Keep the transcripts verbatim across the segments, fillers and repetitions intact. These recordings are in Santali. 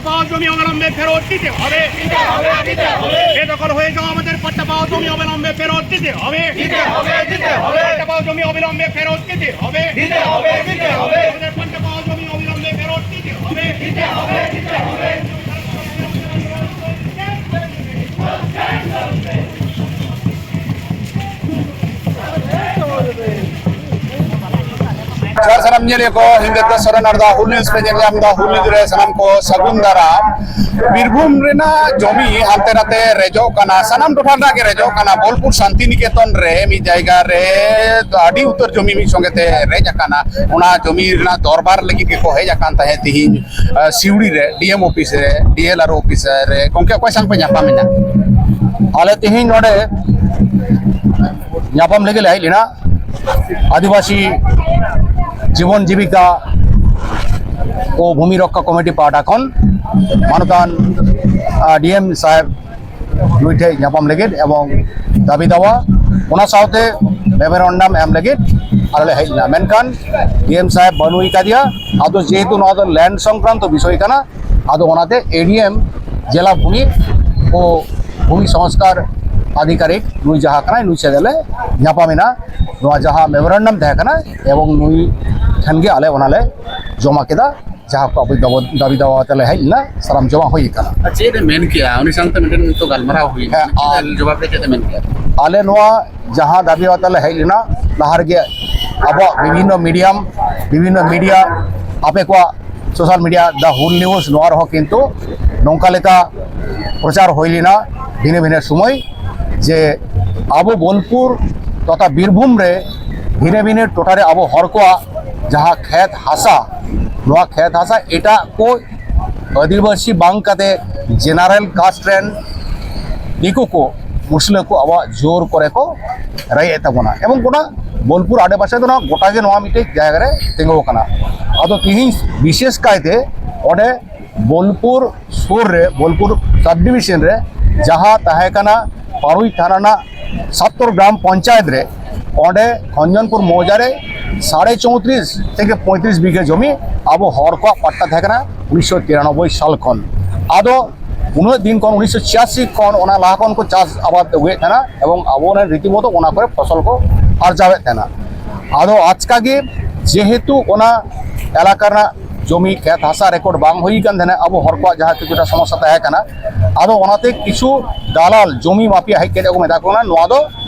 পাওয়া জমি অবিলম্বে ফেরত দিতে হবে। বেদখল হয়ে যাওয়া আমাদের পাট্টা পাওয়া জমি অবিলম্বে ফেরত দিতে হবে। পাট্টা পাওয়া জমি অবিলম্বে ফেরত দিতে হবে। আমাদের পাট্টা পাওয়া জমি অবিলম্বে ফেরত দিতে হবে। ᱡᱚᱦᱟᱨ ᱥᱟᱱᱟᱢ ᱧᱮᱞᱤᱭᱟᱹ ᱠᱚ, ᱦᱤᱧ ᱫᱚ ᱥᱚᱨᱮᱱ ᱟᱨ ᱫᱟ ᱦᱩᱞ ᱱᱤᱭᱩᱡᱽ ᱯᱮ ᱧᱮᱞ ᱧᱟᱢ ᱮᱫᱟ᱾ ᱦᱩᱞ ᱱᱤᱭᱩᱡᱽ ᱨᱮ ᱥᱟᱱᱟᱢ ᱠᱚ ᱥᱟᱹᱜᱩᱱ ᱫᱟᱨᱟᱢ᱾ ᱵᱤᱨᱵᱷᱩᱢ ᱨᱮᱱᱟᱜ ᱡᱚᱢᱤ ᱦᱟᱱᱛᱮ ᱱᱟᱛᱮ ᱨᱮᱡᱚᱜ ᱠᱟᱱᱟ, ᱥᱟᱱᱟᱢ ᱴᱚᱴᱷᱟ ᱨᱮᱱᱟᱜ ᱜᱮ ᱨᱮᱡᱚᱜ ᱠᱟᱱᱟ᱾ ᱵᱳᱞᱯᱩᱨ ᱥᱟᱱᱛᱤᱱᱤᱠᱮᱛᱚᱱ ᱨᱮ ᱢᱤᱫ ᱡᱟᱭᱜᱟ ᱨᱮ ᱟᱹᱰᱤ ᱩᱛᱟᱹᱨ ᱡᱚᱢᱤ ᱢᱤᱫ ᱥᱚᱸᱜᱮ ᱛᱮ ᱨᱮᱡ ᱟᱠᱟᱱᱟ᱾ ᱚᱱᱟ ᱡᱚᱢᱤ ᱨᱮᱱᱟᱜ ᱫᱚᱨᱵᱟᱨ ᱞᱟᱹᱜᱤᱫ ᱜᱮᱠᱚ ᱦᱮᱡ ᱟᱠᱟᱱ ᱛᱟᱦᱮᱸᱫ ᱛᱤᱦᱤᱧ, ᱟᱸ, ᱥᱤᱣᱲᱤ ᱨᱮ, ᱰᱤ ᱮᱢ ᱚᱯᱷᱤᱥ ᱨᱮ, ᱰᱤ ᱮᱞ ᱟᱨ ᱚ ᱚᱯᱷᱤᱥ ᱨᱮ᱾ ᱜᱚᱢᱠᱮ, ᱚᱠᱚᱭ ᱥᱟᱶ ᱯᱮ ᱧᱟᱯᱟᱢ ᱮᱱᱟ? ᱟᱞᱮ ᱛᱤᱦᱤᱧ ᱱᱚᱰᱮ ᱧᱟᱯᱟᱢ ᱞᱟᱹᱜᱤᱫ ᱞᱮ ᱦᱮᱡ ᱞᱮᱱᱟ᱾ ᱟᱹᱫᱤᱵᱟᱹᱥᱤ ᱡᱤᱵᱚᱱ ᱡᱤᱵᱤᱠᱟ ᱳ ᱵᱷᱩᱢᱤ ᱨᱚᱠᱠᱷᱟ ᱠᱚᱢᱤᱴᱤ ᱯᱟᱦᱴᱟ ᱠᱷᱚᱱ ᱢᱟᱱᱚᱛᱟᱱ, ᱟ, ᱰᱤ ᱮᱢ ᱥᱟᱦᱮᱵᱽ ᱱᱩᱭ ᱴᱷᱮᱱ ᱧᱟᱯᱟᱢ ᱞᱟᱹᱜᱤᱫ ᱮᱵᱚᱝ ᱫᱟᱹᱵᱤ ᱫᱟᱣᱟ, ᱚᱱᱟ ᱥᱟᱶᱛᱮ ᱢᱮᱢᱳᱨᱮᱱᱰᱟᱢ ᱮᱢ ᱞᱟᱹᱜᱤᱫ ᱟᱞᱮ ᱞᱮ ᱦᱮᱡ ᱞᱮᱱᱟ᱾ ᱢᱮᱱᱠᱷᱟᱱ ᱰᱤ ᱮᱢ ᱥᱟᱦᱮᱵᱽ ᱵᱟᱹᱱᱩᱭ ᱠᱟᱫᱮᱭᱟ᱾ ᱟᱫᱚ ᱡᱮᱦᱮᱛᱩ ᱱᱚᱣᱟ ᱫᱚ ᱞᱮᱱᱰ ᱥᱚᱝᱠᱨᱟᱱᱛᱚ ᱵᱤᱥᱚᱭ ᱠᱟᱱᱟ, ᱟᱫᱚ ᱚᱱᱟᱛᱮ ᱮ ᱰᱤ ᱮᱢ, ᱡᱮᱞᱟ ᱵᱷᱩᱢᱤ ᱳ ᱵᱷᱩᱢᱤ ᱥᱚᱝᱥᱠᱟᱨ ᱟᱫᱷᱤᱠᱟᱨᱤᱠ ᱱᱩᱭ ᱡᱟᱦᱟᱸ ᱠᱟᱱᱟᱭ, ᱱᱩᱭ ᱥᱟᱛᱮ ᱞᱮ ᱧᱟᱯᱟᱢ ᱮᱱᱟ᱾ ᱱᱚᱣᱟ ᱡᱟᱦᱟᱸ ᱢᱮᱢᱳᱨᱮᱱᱰᱟᱢ ᱛᱟᱦᱮᱸ ᱠᱟᱱᱟ ᱮᱵᱚᱝ ᱱᱩᱭ ᱴᱷᱮᱱ ᱜᱮ ᱟᱞᱮ ᱚᱱᱟ ᱞᱮ ᱡᱚᱢᱟ ᱠᱮᱫᱟ᱾ ᱡᱟᱦᱟᱸ ᱠᱚ ᱟᱵᱚ ᱫᱟᱵᱚ-, ᱫᱟᱹᱵᱤ ᱫᱟᱣᱟ ᱠᱟᱛᱮ ᱞᱮ ᱦᱮᱡ ᱞᱮᱱᱟ, ᱥᱟᱱᱟᱢ ᱡᱚᱢᱟ ᱦᱩᱭ ᱟᱠᱟᱱᱟ᱾ ᱟᱨ ᱪᱮᱫ ᱮ ᱢᱮᱱ ᱠᱮᱜᱼᱟ? ᱩᱱᱤ ᱥᱟᱶᱛᱮ ᱢᱤᱫᱴᱮᱱ ᱱᱤᱛᱚᱜ ᱜᱟᱞᱢᱟᱨᱟᱣ ᱦᱩᱭ ᱮᱱᱟ᱾ ᱦᱮᱸ, ᱪᱮᱫ ᱮ ᱟᱨ ᱡᱚᱵᱟᱵ ᱨᱮ ᱪᱮᱫ ᱮ ᱢᱮᱱ ᱠᱮᱜᱼᱟ? ᱟᱞᱮ ᱱᱚᱣᱟ ᱡᱟᱦᱟᱸ ᱫᱟᱹᱵᱤ ᱠᱟᱛᱮ ᱞᱮ ᱦᱮᱡ ᱞᱮᱱᱟ, ᱞᱟᱦᱟ ᱨᱮᱜᱮ ᱟᱵᱚᱣᱟᱜ ᱵᱤᱵᱷᱤᱱᱱᱚ ᱢᱤᱰᱤᱭᱟᱢ, ᱵᱤᱵᱷᱤᱱᱱᱚ ᱢᱤᱰᱤᱭᱟ, ᱟᱯᱮ ᱠᱚᱣᱟᱜ ᱥᱳᱥᱟᱞ ᱢᱤᱰᱤᱭᱟ, ᱫᱟ ᱦᱩᱞ ᱱᱤᱭᱩᱡᱽ, ᱱᱚᱣᱟ ᱨᱮᱦᱚᱸ ᱠᱤᱱᱛᱩ ᱱᱚᱝᱠᱟ ᱞᱮᱠᱟ ᱯᱨᱚᱪᱟᱨ ᱦᱩᱭ ᱞᱮᱱᱟ ᱵᱷᱤᱱᱟᱹ ᱵᱷᱤᱱᱟᱹ ᱥᱚᱢᱚᱭ, ᱡᱮ ᱟᱵᱚ ᱵᱳᱞᱯᱩᱨ ᱛᱚᱛᱷᱟ ᱵᱤᱨᱵᱷᱩᱢ ᱨᱮ ᱵᱷᱤᱱᱟᱹ ᱵᱷᱤᱱᱟᱹ ᱴᱚᱴᱷᱟ ᱨᱮ ᱟᱵᱚ ᱦᱚᱲ ᱠᱚᱣᱟᱜ ᱡᱟᱦᱟᱸ ᱠᱷᱮᱛ ᱦᱟᱥᱟ, ᱱᱚᱣᱟ ᱠᱷᱮᱛ ᱦᱟᱥᱟ ᱮᱴᱟᱜ ᱠᱚ ᱟᱹᱫᱤᱵᱟᱹᱥᱤ ᱵᱟᱝ ᱠᱟᱛᱮ ᱡᱮᱱᱟᱨᱮᱞ ᱠᱟᱥᱴ ᱨᱮᱱ ᱫᱤᱠᱩ ᱠᱚ, ᱢᱩᱥᱞᱟᱹ ᱠᱚ ᱟᱵᱚᱣᱟᱜ ᱡᱳᱨ ᱠᱚᱨᱮ ᱠᱚ ᱨᱮᱡ ᱮᱫ ᱛᱟᱵᱚᱱᱟ᱾ ᱮᱵᱚᱝ ᱜᱚᱴᱟ ᱵᱳᱞᱯᱩᱨ ᱟᱰᱮᱯᱟᱥᱮ ᱫᱚ ᱱᱚᱣᱟ ᱜᱚᱴᱟ ᱜᱮ ᱱᱚᱣᱟ ᱢᱤᱫᱴᱮᱡ ᱡᱟᱭᱜᱟ ᱨᱮ ᱛᱤᱸᱜᱩ ᱟᱠᱟᱱᱟ᱾ ᱟᱫᱚ ᱛᱤᱦᱤᱧ ᱵᱤᱥᱮᱥ ᱠᱟᱭᱛᱮ ᱚᱸᱰᱮ ᱵᱳᱞᱯᱩᱨ ᱥᱩᱨ ᱨᱮ, ᱵᱳᱞᱯᱩᱨ ᱥᱟᱵ ᱰᱤᱵᱤᱡᱚᱱ ᱨᱮ ᱡᱟᱦᱟᱸ ᱛᱟᱦᱮᱸ ᱠᱟᱱᱟ ᱯᱟᱨᱩᱭ ᱛᱷᱟᱱᱟ ᱨᱮᱱᱟᱜ ᱥᱟᱛᱛᱚᱨ ᱜᱨᱟᱢ ᱯᱚᱧᱪᱟᱭᱮᱛ ᱨᱮ, ᱚᱸᱰᱮ ᱠᱷᱚᱧᱡᱚᱱᱯᱩᱨ ᱢᱚᱣᱡᱟ ᱨᱮ ᱥᱟᱲᱮ ᱪᱳᱭᱛᱨᱤᱥ ᱛᱷᱮᱠᱮ ᱯᱚᱸᱭᱛᱨᱤᱥ ᱵᱤᱜᱷᱟᱹ ᱡᱚᱢᱤ ᱟᱵᱚ ᱦᱚᱲ ᱠᱚᱣᱟᱜ ᱯᱟᱴᱴᱟ ᱛᱟᱦᱮᱸ ᱠᱟᱱᱟ ᱩᱱᱤᱥᱥᱚ ᱛᱤᱨᱟᱱᱚᱵᱵᱳᱭ ᱥᱟᱞ ᱠᱷᱚᱱ᱾ ᱟᱫᱚ ᱩᱱᱟᱹᱜ ᱫᱤᱱ ᱠᱷᱚᱱ, ᱩᱱᱤᱥᱥᱚ ᱪᱷᱤᱭᱟᱥᱤ ᱠᱷᱚᱱ ᱚᱱᱟ ᱞᱟᱦᱟ ᱠᱷᱚᱱ ᱠᱚ ᱪᱟᱥ ᱟᱵᱟᱫ ᱟᱹᱜᱩᱭᱮᱫ ᱛᱟᱦᱮᱱᱟ ᱮᱵᱚᱝ ᱟᱵᱚ ᱨᱮᱱ ᱨᱤᱛᱤᱢᱚᱛᱚ ᱚᱱᱟ ᱠᱚᱨᱮ ᱯᱷᱚᱥᱚᱞ ᱠᱚ ᱟᱨᱡᱟᱣᱮᱫ ᱛᱟᱦᱮᱱᱟ᱾ ᱟᱫᱚ ᱟᱪᱠᱟ ᱜᱮ ᱡᱮᱦᱮᱛᱩ ᱚᱱᱟ ᱮᱞᱟᱠᱟ ᱨᱮᱱᱟᱜ ᱡᱚᱢᱤ ᱠᱷᱮᱛ ᱦᱟᱥᱟ ᱨᱮᱠᱚᱨᱰ ᱵᱟᱝ ᱦᱩᱭ ᱟᱠᱟᱱ ᱛᱟᱦᱮᱱᱟ, ᱟᱵᱚ ᱦᱚᱲ ᱠᱚᱣᱟᱜ ᱡᱟᱦᱟᱸ ᱠᱤᱪᱷᱩᱴᱟ ᱥᱚᱢᱚᱥᱥᱟ ᱛᱟᱦᱮᱸ ᱠᱟᱱᱟ, ᱟᱫᱚ ᱚᱱᱟᱛᱮ ᱠᱤᱪᱷᱩ ᱫᱟᱞᱟᱞ ᱡᱚᱢᱤ ᱢᱟᱯᱤᱭᱟ ᱦᱮᱡ ᱠᱟᱛᱮ ᱠᱚ ᱢᱮᱛᱟ ᱠᱚ ᱠᱟᱱᱟ, ᱱᱚᱣᱟ ᱫᱚ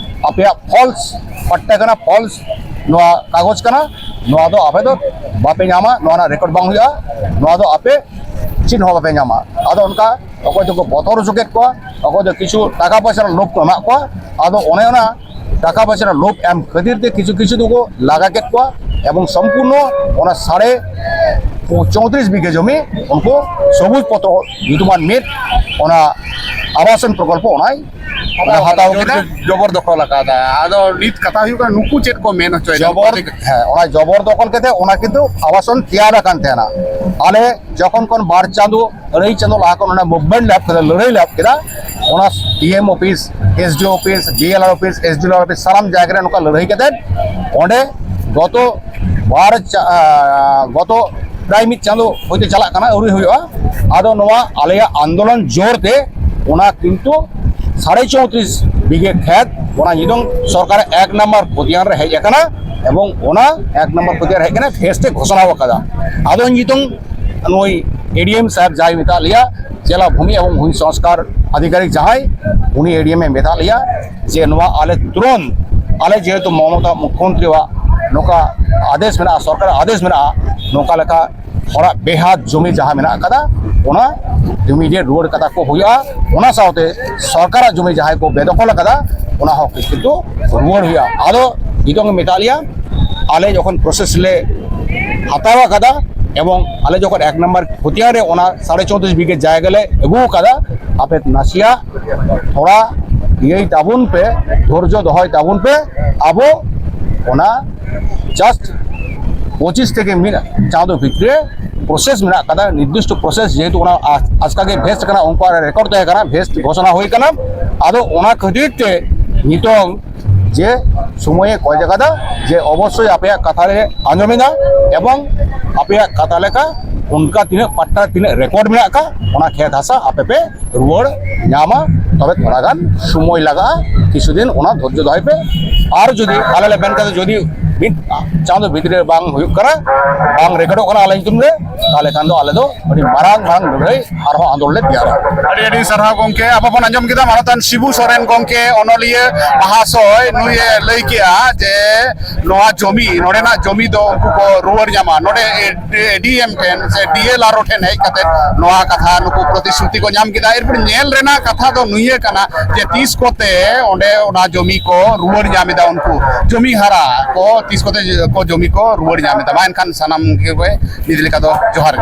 ᱟᱯᱮᱭᱟᱜ ᱯᱷᱚᱞᱥ ᱯᱟᱴᱴᱟ ᱠᱟᱱᱟ, ᱯᱷᱚᱞᱥ ᱱᱚᱣᱟ ᱠᱟᱜᱚᱡᱽ ᱠᱟᱱᱟ, ᱱᱚᱣᱟ ᱫᱚ ᱟᱯᱮ ᱫᱚ ᱵᱟᱯᱮ ᱧᱟᱢᱟ, ᱱᱚᱣᱟ ᱨᱮᱱᱟᱜ ᱨᱮᱠᱚᱨᱰ ᱵᱟᱝ ᱦᱩᱭᱩᱜᱼᱟ, ᱱᱚᱣᱟ ᱫᱚ ᱟᱯᱮ ᱪᱮᱫ ᱦᱚᱸ ᱵᱟᱯᱮ ᱧᱟᱢᱟ᱾ ᱟᱫᱚ ᱚᱱᱠᱟ ᱚᱠᱚᱭ ᱫᱚᱠᱚ ᱵᱚᱛᱚᱨ ᱦᱚᱪᱚ ᱠᱮᱫ ᱠᱚᱣᱟ, ᱚᱠᱚᱭ ᱫᱚ ᱠᱤᱪᱷᱩ ᱴᱟᱠᱟ ᱯᱚᱭᱥᱟ ᱨᱮᱱᱟᱜ ᱞᱳᱵᱷ ᱠᱚ ᱮᱢᱟᱜ ᱠᱚᱣᱟ᱾ ᱟᱫᱚ ᱚᱱᱮ ᱚᱱᱟ ᱴᱟᱠᱟ ᱯᱚᱭᱥᱟ ᱨᱮᱱᱟᱜ ᱞᱳᱵᱷ ᱮᱢ ᱠᱷᱟᱹᱛᱤᱨ ᱛᱮ ᱠᱤᱪᱷᱩ ᱠᱤᱪᱷᱩ ᱫᱚᱠᱚ ᱞᱟᱜᱟ ᱠᱮᱫ ᱠᱚᱣᱟ ᱮᱵᱚᱝ ᱥᱚᱢᱯᱩᱨᱱᱚ ᱚᱱᱟ ᱥᱟᱲᱮ ᱪᱳᱭᱛᱨᱤᱥ ᱵᱤᱜᱷᱟᱹ ᱡᱚᱢᱤ ᱩᱱᱠᱩ ᱥᱚᱵᱩᱡ ᱯᱚᱛᱨᱚ ᱧᱩᱛᱩᱢᱟᱱ ᱢᱤᱫ ᱚᱱᱟ ᱟᱵᱟᱥᱚᱱ ᱯᱨᱚᱠᱚᱞᱯᱚ ᱚᱱᱟᱭ ᱚᱱᱟ ᱦᱟᱛᱟᱣ ᱠᱮᱫᱟ᱾ ᱡᱚᱵᱚᱨ ᱫᱚᱠᱷᱚᱞ ᱟᱠᱟᱫᱟ᱾ ᱟᱫᱚ ᱱᱤᱛ ᱠᱟᱛᱷᱟ ᱦᱩᱭᱩᱜ ᱠᱟᱱᱟ, ᱱᱩᱠᱩ ᱪᱮᱫ ᱠᱚ ᱢᱮᱱ ᱦᱚᱪᱚᱭᱮᱫᱟ? ᱡᱚᱵᱚᱨ, ᱦᱮᱸ, ᱚᱱᱟ ᱡᱚᱵᱚᱨ ᱫᱚᱠᱷᱚᱞ ᱠᱟᱛᱮ ᱚᱱᱟ ᱠᱤᱱᱛᱩ ᱟᱵᱟᱥᱚᱱ ᱛᱮᱭᱟᱨ ᱟᱠᱟᱱ ᱛᱟᱦᱮᱱᱟ᱾ ᱟᱞᱮ ᱡᱚᱠᱷᱚᱱ ᱠᱷᱚᱱ ᱵᱟᱨ ᱪᱟᱸᱫᱳ, ᱟᱹᱲᱟᱹᱭ ᱪᱟᱸᱫᱳ ᱞᱟᱦᱟ ᱠᱷᱚᱱ ᱚᱱᱟ ᱢᱩᱵᱷᱢᱮᱱᱴ ᱞᱮ ᱮᱦᱚᱵ ᱠᱮᱫᱟ, ᱞᱟᱹᱲᱦᱟᱹᱭ ᱞᱮ ᱮᱦᱚᱵ ᱠᱮᱫᱟ, ᱚᱱᱟ D M office, S D O office, B L R office, S D O office, ᱥᱟᱱᱟᱢ ᱡᱟᱭᱜᱟ ᱨᱮ ᱱᱚᱝᱠᱟ ᱞᱟᱹᱲᱦᱟᱹᱭ ᱠᱟᱛᱮ ᱚᱸᱰᱮ ᱜᱚᱛᱚ ᱵᱟᱨ ᱪᱟ-, ᱟ, ᱜᱚᱛᱚ ᱯᱨᱟᱭ ᱢᱤᱫ ᱪᱟᱸᱫᱳ ᱦᱚᱭᱛᱳ ᱪᱟᱞᱟᱜ ᱠᱟᱱᱟ, ᱟᱹᱣᱨᱤ ᱦᱩᱭᱩᱜᱼᱟ᱾ ᱟᱫᱚ ᱱᱚᱣᱟ ᱟᱞᱮᱭᱟᱜ ᱟᱱᱫᱳᱞᱚᱱ ᱡᱳᱨ ᱛᱮ ᱚᱱᱟ ᱠᱤᱱᱛᱩ ᱥᱟᱲᱮ ᱪᱳᱭᱛᱨᱤᱥ ᱵᱤᱜᱷᱟᱹ ᱠᱷᱮᱛ ᱚᱱᱟ ᱱᱤᱛᱚᱝ ᱥᱚᱨᱠᱟᱨ ᱮᱠ ᱱᱟᱢᱵᱟᱨ ᱠᱷᱚᱛᱤᱭᱟᱱ ᱨᱮ ᱦᱮᱡ ᱟᱠᱟᱱᱟ, ᱮᱵᱚᱝ ᱚᱱᱟ ᱮᱠ ᱱᱟᱢᱵᱟᱨ ᱠᱷᱚᱛᱤᱭᱟᱱ ᱨᱮ ᱦᱮᱡ ᱟᱠᱟᱱᱟ, ᱵᱷᱮᱥ ᱛᱮ ᱜᱷᱳᱥᱚᱱᱟ ᱟᱠᱟᱫᱟ᱾ ᱟᱫᱚ ᱱᱤᱛᱚᱝ ᱱᱩᱭ ᱮ ᱰᱤ ᱮᱢ ᱥᱟᱦᱮᱵᱽ ᱡᱟᱦᱟᱸᱭ ᱢᱮᱛᱟᱜ ᱞᱮᱭᱟ, ᱡᱮᱞᱟ ᱵᱷᱩᱢᱤ ᱮᱵᱚᱝ ᱵᱷᱩᱢᱤ ᱥᱚᱝᱥᱠᱟᱨ ᱟᱫᱷᱤᱠᱟᱨᱤᱠ ᱡᱟᱦᱟᱸᱭ, ᱩᱱᱤ ᱮ ᱰᱤ ᱮᱢ ᱮ ᱢᱮᱛᱟᱜ ᱞᱮᱭᱟ ᱡᱮ ᱱᱚᱣᱟ ᱟᱞᱮ ᱛᱩᱨᱚᱱᱛ, ᱟᱞᱮ ᱡᱮᱦᱮᱛᱩ ᱢᱚᱢᱚᱛᱟ ᱢᱩᱠᱷᱭᱚᱢᱚᱱᱛᱨᱤᱣᱟᱜ ᱱᱚᱝᱠᱟ ᱟᱫᱮᱥ ᱢᱮᱱᱟᱜᱼᱟ, ᱥᱚᱨᱠᱟᱨᱟᱜ ᱟᱫᱮᱥ ᱢᱮᱱᱟᱜᱼᱟ, ᱱᱚᱝᱠᱟ ᱞᱮᱠᱟ ᱦᱚᱲᱟᱜ ᱵᱮᱦᱟᱫ ᱡᱚᱢᱤ ᱡᱟᱦᱟᱸ ᱢᱮᱱᱟᱜ ᱟᱠᱟᱫᱟ, ᱚᱱᱟ ᱡᱚᱢᱤ ᱡᱮ ᱨᱩᱣᱟᱹᱲ ᱠᱟᱛᱟ ᱠᱚ ᱦᱩᱭᱩᱜᱼᱟ, ᱚᱱᱟ ᱥᱟᱶᱛᱮ ᱥᱚᱨᱠᱟᱨᱟᱜ ᱡᱚᱢᱤ ᱡᱟᱦᱟᱸᱭ ᱠᱚ ᱵᱮᱫᱚᱠᱷᱚᱞ ᱟᱠᱟᱫᱟ, ᱚᱱᱟ ᱦᱚᱸ ᱠᱤᱱᱛᱩ ᱨᱩᱣᱟᱹᱲ ᱦᱩᱭᱩᱜᱼᱟ᱾ ᱟᱫᱚ ᱱᱤᱛᱚᱝ ᱢᱮᱛᱟᱜ ᱞᱮᱭᱟ, ᱟᱞᱮ ᱡᱚᱠᱷᱚᱱ ᱯᱨᱚᱥᱮᱥ ᱞᱮ ᱦᱟᱛᱟᱣ ᱟᱠᱟᱫᱟ ᱮᱵᱚᱝ ᱟᱞᱮ ᱡᱚᱠᱷᱚᱱ ᱮᱠ ᱱᱟᱢᱵᱟᱨ ᱠᱷᱚᱛᱤᱭᱟᱱ ᱨᱮ ᱚᱱᱟ ᱥᱟᱲᱮ ᱪᱳᱭᱛᱨᱤᱥ ᱵᱤᱜᱷᱟᱹ ᱡᱟᱭᱜᱟ ᱞᱮ ᱟᱹᱜᱩ ᱟᱠᱟᱫᱟ, ᱟᱯᱮ ᱱᱟᱥᱮᱭᱟᱜ ᱛᱷᱚᱲᱟ ᱤᱭᱟᱹᱭ ᱛᱟᱵᱚᱱ ᱯᱮ, ᱫᱷᱳᱨᱡᱚ ᱫᱚᱦᱚᱭ ᱛᱟᱵᱚᱱ ᱯᱮ᱾ ᱟᱵᱚ ᱚᱱᱟ just ᱯᱚᱸᱪᱤᱥ ᱛᱷᱮᱠᱮ ᱢᱤᱫ ᱪᱟᱸᱫᱳ ᱵᱷᱤᱛᱨᱤ ᱯᱨᱚᱥᱮᱥ ᱢᱮᱱᱟᱜ ᱟᱠᱟᱫᱟ, ᱱᱤᱨᱫᱤᱥᱴᱚ ᱯᱨᱚᱥᱮᱥ, ᱡᱮᱦᱮᱛᱩ ᱚᱱᱟ ᱟ-, ᱟᱪᱠᱟ ᱜᱮ ᱵᱷᱮᱥᱴ ᱠᱟᱱᱟ, ᱩᱱᱠᱩᱣᱟᱜ ᱨᱮᱠᱚᱨᱰ ᱛᱟᱦᱮᱸ ᱠᱟᱱᱟ, ᱵᱷᱮᱥᱴ ᱜᱷᱳᱥᱚᱱᱟ ᱦᱩᱭ ᱠᱟᱱᱟ᱾ ᱟᱫᱚ ᱚᱱᱟ ᱠᱷᱟᱹᱛᱤᱨ ᱛᱮ ᱱᱤᱛᱚᱝ ᱡᱮ ᱥᱚᱢᱚᱭᱮ ᱠᱚᱭ ᱟᱠᱟᱫᱟ ᱡᱮ ᱚᱵᱚᱥᱥᱳᱭ ᱟᱯᱮᱭᱟᱜ ᱠᱟᱛᱷᱟ ᱞᱮ ᱟᱸᱡᱚᱢ ᱮᱫᱟ ᱮᱵᱚᱝ ᱟᱯᱮᱭᱟᱜ ᱠᱟᱛᱷᱟ ᱞᱮᱠᱟ ᱚᱱᱠᱟ ᱛᱤᱱᱟᱹᱜ ᱯᱟᱴᱴᱟ, ᱛᱤᱱᱟᱹᱜ ᱨᱮᱠᱚᱨᱰ ᱢᱮᱱᱟᱜ ᱟᱠᱟᱫ, ᱚᱱᱟ ᱠᱷᱮᱛ ᱦᱟᱥᱟ ᱟᱯᱮ ᱯᱮ ᱨᱩᱣᱟᱹᱲ ᱧᱟᱢᱟ᱾ ᱛᱚᱵᱮ ᱛᱷᱚᱲᱟ ᱜᱟᱱ ᱥᱚᱢᱚᱭ ᱞᱟᱜᱟᱜᱼᱟ, ᱠᱤᱪᱷᱩ ᱫᱤᱱ ᱚᱱᱟ ᱫᱷᱳᱨᱡᱚ ᱫᱚᱦᱚᱭ ᱯᱮ᱾ ᱟᱨ ᱡᱩᱫᱤ ᱟᱞᱮ ᱞᱮ ᱢᱮᱱ ᱠᱟᱫᱟ, ᱡᱩᱫᱤ ᱢᱤᱫ ᱪᱟᱸᱫᱚ ᱵᱷᱤᱛᱨᱤ ᱨᱮ ᱵᱟᱝ ᱦᱩᱭᱩᱜ ᱠᱟᱱᱟ, ᱵᱟᱝ ᱨᱮᱠᱚᱨᱰᱚᱜ ᱠᱟᱱᱟ ᱟᱞᱮ ᱧᱩᱛᱩᱢ ᱨᱮ, ᱛᱟᱦᱚᱞᱮ ᱠᱷᱟᱱ ᱫᱚ ᱟᱞᱮ ᱫᱚ ᱟᱹᱰᱤ ᱢᱟᱨᱟᱝ ᱢᱟᱨᱟᱝ ᱞᱟᱹᱲᱦᱟᱹᱭ ᱟᱨᱦᱚᱸ ᱟᱸᱫᱳᱲ ᱞᱮ ᱛᱮᱭᱟᱨᱟ᱾ ᱟᱹᱰᱤ ᱟᱹᱰᱤ ᱥᱟᱨᱦᱟᱣ ᱜᱚᱢᱠᱮ᱾ ᱟᱵᱚ ᱵᱚᱱ ᱟᱸᱡᱚᱢ ᱠᱮᱫᱟ ᱢᱟᱱᱚᱛᱟᱱ ᱥᱤᱵᱩ ᱥᱚᱨᱮᱱ ᱜᱚᱢᱠᱮ, ᱚᱱᱚᱞᱤᱭᱟᱹ ᱢᱟᱦᱟᱥᱚᱭ, ᱱᱩᱭᱮ ᱞᱟᱹᱭ ᱠᱮᱜᱼᱟ ᱡᱮ ᱱᱚᱣᱟ ᱡᱚᱢᱤ, ᱱᱚᱰᱮᱱᱟᱜ ᱡᱚᱢᱤ ᱫᱚ ᱩᱱᱠᱩ ᱠᱚ ᱨᱩᱣᱟᱹᱲ ᱧᱟᱢᱟ᱾ ᱱᱚᱰᱮ ᱰᱤ ᱮᱢ ᱴᱷᱮᱱ ᱥᱮ ᱰᱤ ᱮᱞ ᱟᱨ ᱳ ᱴᱷᱮᱱ ᱦᱮᱡ ᱠᱟᱛᱮ ᱱᱚᱣᱟ ᱠᱟᱛᱷᱟ ᱱᱩᱠᱩ ᱯᱨᱚᱛᱤᱥᱨᱩᱛᱤ ᱠᱚ ᱧᱟᱢ ᱠᱮᱫᱟ᱾ ᱮᱨᱯᱚᱨ ᱧᱮᱞ ᱨᱮᱱᱟᱜ ᱠᱟᱛᱷᱟ ᱫᱚ ᱱᱤᱭᱟᱹ ᱠᱟᱱᱟ ᱡᱮ ᱛᱤᱥ ᱠᱚᱛᱮ ᱚᱸᱰᱮ ᱚᱱᱟ ᱡᱚᱢᱤ ᱠᱚ ᱨᱩᱣᱟᱹᱲ ᱧᱟᱢ ᱮᱫᱟ, ᱩᱱᱠᱩ ᱡᱚᱢᱤ ᱦᱟᱨᱟ ᱠᱚ ᱛᱤᱥ ᱠᱚᱛᱮ ᱠᱚ ᱡᱚᱢᱤ ᱠᱚ ᱨᱩᱣᱟᱹᱲ ᱧᱟᱢ ᱮᱫᱟ᱾ ᱢᱟ ᱮᱱᱠᱷᱟᱱ ᱥᱟᱱᱟᱢ ᱜᱮ ᱱᱤᱛ ᱞᱮᱠᱟ ᱫᱚ ᱡᱚᱦᱟᱨ ᱜᱮ᱾